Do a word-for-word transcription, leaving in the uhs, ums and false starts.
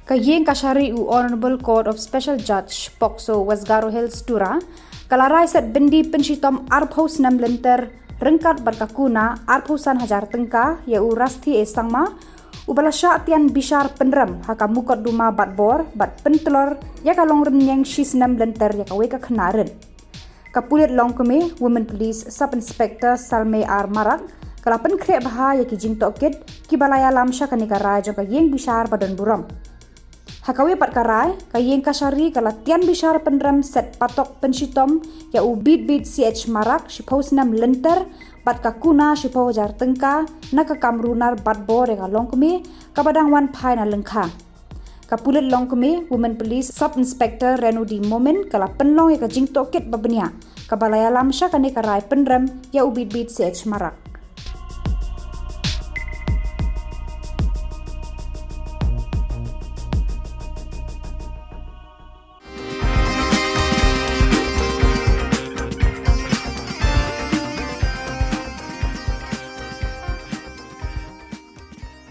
Ka Iingkashari u Honourable Court of Special Judge, POCSO, West Garo Hills, Tura, ka la rai set byndi pynshitom arphew snem lynter ryngkat bad ka kuna arphew san hajar tyngka ïa u Rasthi A Sangma, uba la shah tian bishar pynrem ha ka mukotduma batbor bad pyntlor ïa ka longrynïeng shi snem lynter ïa kawei ka khynnah rit. Ka pulit longkmie, Women Police Sub Inspector Salme R Marak, ka la pynkhreh bha ïa ki jingtohkit kiba la ïalam sha kane ka rai jong ka ïingbishar ba don burom. Ha kawei pat ka rai, ka Iingkashari ka la tian bishar pynrem set patok pynshitom ïa u Bitbit C H Marak shiphew snem lynter bad ka kuna shiphew hajar tyngka na ka kam runar batbor ïa ka longkmie kaba dang wan phai na lyngkha. Ka pulit longkmie, Women Police Sub Inspector Renu D Momin, ka la pynlong ïa ka jingtohkit ba bniah kaba la ïalam sha kane ka rai pynrem ïa u Bitbit C H Marak.